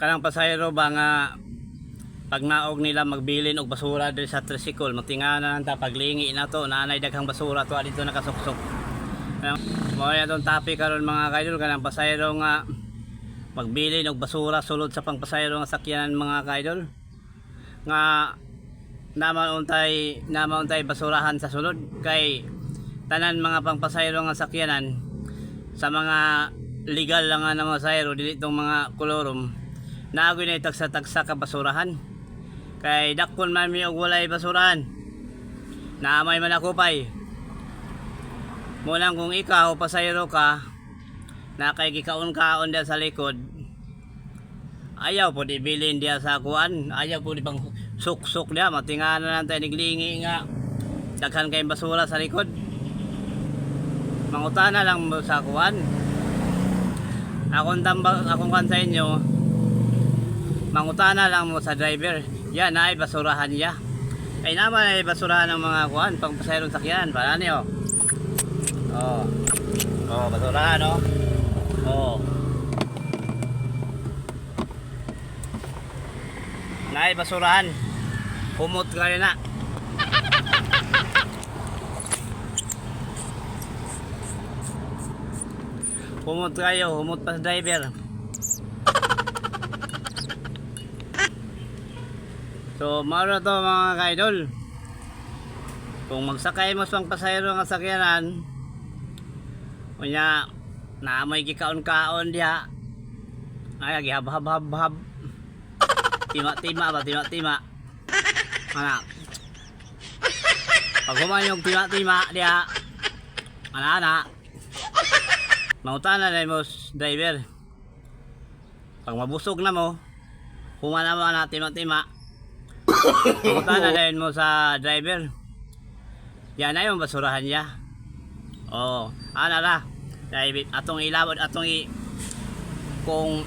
Kanang pasahero ba nga pag naog nila magbilin og basura diri sa tricycle, matingana lang ta paglingi na to, naanay daghang basura to dito nakasuksok. Mao na atong topic karon, mga kaidol, kanang pasahero nga magbilin og basura sulod sa pangpasahero nga sakyanan, mga kaidol, nga naman untay basurahan sa sulod, kay tanan mga pangpasahero nga sakyanan sa mga legal lang nga mga pasahero, dili tong mga kolorum, naagoy na tagsa-tagsa ka basurahan, kay dakpon man mi og walay basurahan, naamay man ako pay mo lang. Kung ikaw pasahero ka na kay gikaon-kaon diya sa likod, ayaw po ibilin diya sa kuan, ayaw po pang suksok diya, matingana lang tayo niglingi nga daghan kayong basura sa likod. Mangutana lang mo sa kuan, akong tambak, akong kan sa inyo, mangutana lang mo sa driver yan ay basurahan niya, ay naman ay basurahan ng mga kuan pang pasaherong sakyan para niyo. Oh, oh, basurahan, oh, oh, naay basurahan, humot kayo na. Humot kayo, humot pa sa driver. So, mao to, mga kaidol. Kung magsakay mo sa pasahero nga sakyanan, unya naamoy gikaon-kaon diha. Ay, gihab-hab-hab-hab. Tima-tima ba, tima-tima. Ana. Pag human yung tima-tima diha, ana ana. Mangutana na mo driver. Pag mabusog na mo, human na mo ana tima-tima. Mangutana na mo sa driver. Yan na yung basurahan niya. Oh, ana ra. Kay atong ilawod atong i kung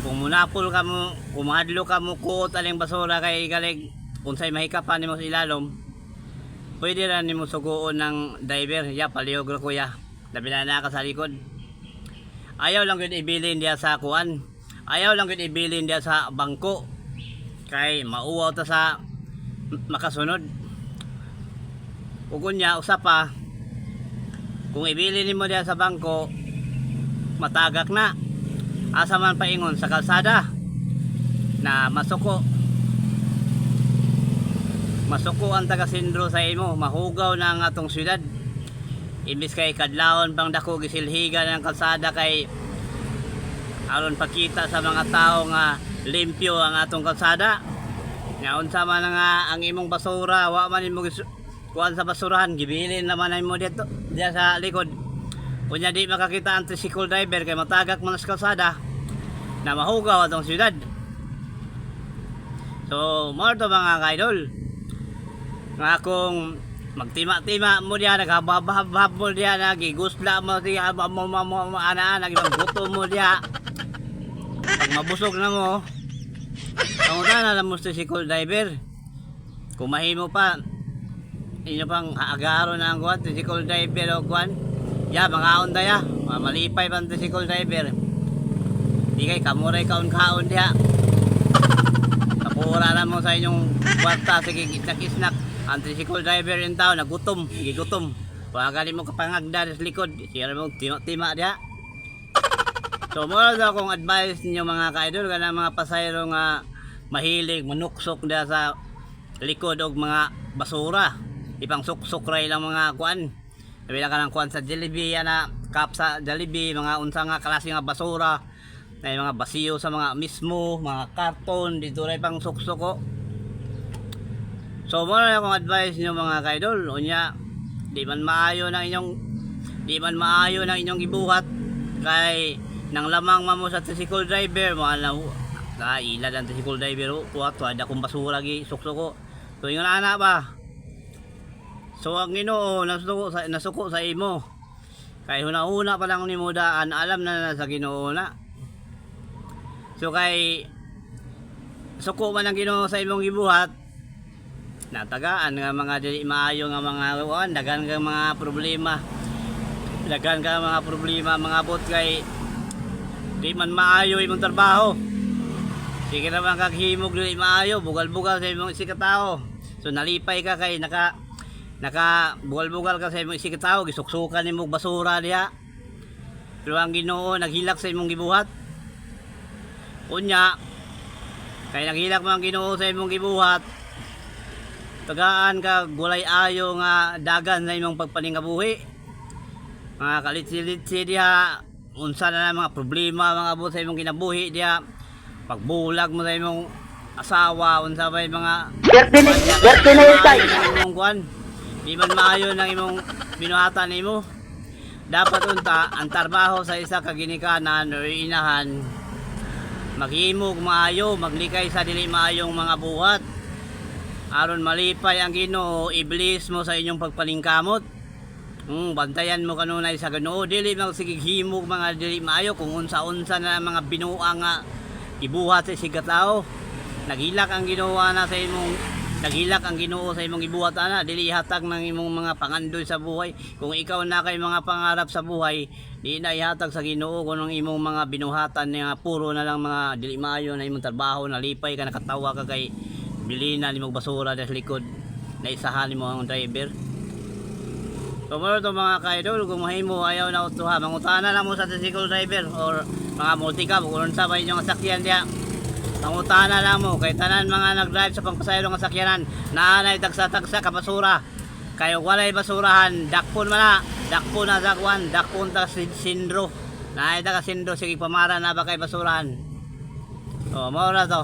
munapol ka mo, kung mahadlo ka mo kuot aling basura kay galig unsay mahikapan nimo sa ilalom, pwede ra nimo suguon ng driver, ya palihog ra kuya. Labi na na ka sa likod. Ayaw lang gyud ibilin diya sa kuan. Ayaw lang gyud ibilin diya sa bangko. Kay mauwaw ta sa makasunod. Ug unya usa pa, kung ibilin nimo diya sa bangko, matagak na. Asa man paingon sa kalsada na masuko. Masuko ang taga sindro sa imo, mahugaw na ang atong syudad. Imbis kay kadlawon pang dako gisilhigan ang kalsada kay aron pakita sa mga tao nga limpyo ang atong kalsada. Nga unsa man nga ang imong basura, wa man imo kuan sa basurahan, gibilin naman nimo dito diya sa likod. Unya di makakita ang tricycle driver kay matagak man sa kalsada na mahugaw atong syudad. So, mao to, mga kaidol. Nga kung magtima-tima mo diya, naghabab-habab mo diya, nagigusla mo diya, mo mo mo mo ana ana, gutom mo diya. Pag mabusog na mo, pangutan na mo sa tricycle driver. Kung mahimo pa, inyo pang agaro na ang kuwan, tricycle driver o kuwan. Ya, mga onda ya, malipay pa ang tricycle driver. Di kay kamuray kaon-kaon diha. Kapura na mo sa inyong kwarta, sige, isnak-isnak. Ang tricycle driver in town, nagutom, gigutom. Wala gali mo kapangagda sa likod, siya mo tima-tima diha. So, mura daw akong advice ninyo, mga ka-idol, kanang mga pasahero nga mahilig manuksok diha sa likod og mga basura. Ipang suksok ra ilang mga kuan. Sabi ka ng kuan sa Jollibee, ana, cup sa Jollibee, mga unsa nga klase nga basura. Na yung mga basiyo sa mga mismo, mga karton, dito ra pang suksok ko. So, mura na akong advice niyo, mga ka-idol. Unya, di man maayo ng inyong gibuhat kay nang lamang mamo sa tricycle driver mo na na ilad ang tricycle driver, oh, tuwa tuwa akong basura gi suksok ko. So ingon ana ba, so ang Ginoo nasuko sa imo kay huna-huna pa lang nimo daan, alam na na sa Ginoo na. So kay suko man ang Ginoo sa imong gibuhat, natagaan nga mga dili maayo nga mga kuan, daghan kang mga problema, daghan ka mga problema mga bot kay di man maayo imong trabaho. Sige naman kag himog dili maayo, bugal-bugal sa imong isig katao. So nalipay ka kay naka naka bugal-bugal ka sa imong isig katao, gisuksukan nimo og basura diha. Pero ang Ginoo naghilak sa imong gibuhat. Unya, kay naghilak man ang Ginoo sa imong gibuhat, tagaan ka gulay ayo nga dagan sa imong pagpaningabuhi. Mga kalitsi-litsi diha, unsa na lang mga problema mga abot sa imong kinabuhi diha, pagbulag mo sa imong asawa, unsa ba yung mga Berte na yun, tay. imong kuan, di man maayo ng imong binuhatan nimo. Dapat unta ang trabaho sa isa ka ginikanan o inahan, maghimog maayo, maglikay sa dili maayong mga buhat aron malipay ang Ginoo, iblis mo sa inyong pagpaningkamot. Bantayan mo kanunay sa Ginoo, dili magsigig himog mga dili maayo kung unsa-unsa na ang mga binuang nga ibuhat sa isiga tao. Naghilak ang Ginoo na sa imong naghilak ang Ginoo sa imong ibuhat ana, dili ihatag ng imong mga pangandoy sa buhay. Kung ikaw na kay mga pangarap sa buhay, di na ihatag sa Ginoo kung ang imong mga binuhatan nga puro na lang mga dili maayo na imong trabaho, nalipay ka, nakatawa ka kay bilina nimo basura sa likod, naisahan nimo ang driver. So mao to, mga ka-idol, kung mahimo ayaw na utuha, mangutana lang mo sa tricycle driver or mga multicab kung unsa ba inyong sakyan diha. Mangutana lang mo kay tanan mga nag-drive sa pangpasayro nga sakyanan naanay tagsa-tagsa ka basura. Kay walay basurahan, dakpon man na, dakpon na sa kwan, dakpon ta sindro. Naay ta ka sindro, sige pamara na ba kay basurahan. O, mao ra to.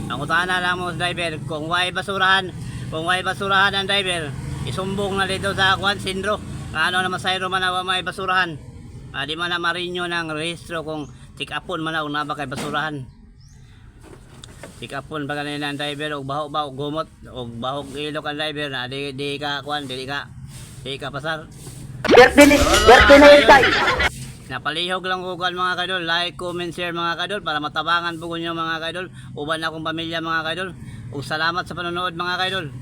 Mangutana lang mo sa driver kung way basurahan, kung way basurahan ang driver, isumbong na dito sa kwan sindro. Ano na masayro man na wa may basurahan. Ah, di man na marinyo ng rehistro kung tikapon man na kung naa ba kay basurahan. Tikapon pa kanina ang driver og baho ba og gumot og bahog ilok ang driver na di, di ka kwan, di ka pasar. Berte na yun, tay. Napalihog lang ko kuan, mga kadol. Like, comment, share, mga kadol, para matabangan po ko nyo, mga kadol. Uban akong pamilya, mga kadol. Ug salamat sa panonood, mga kadol.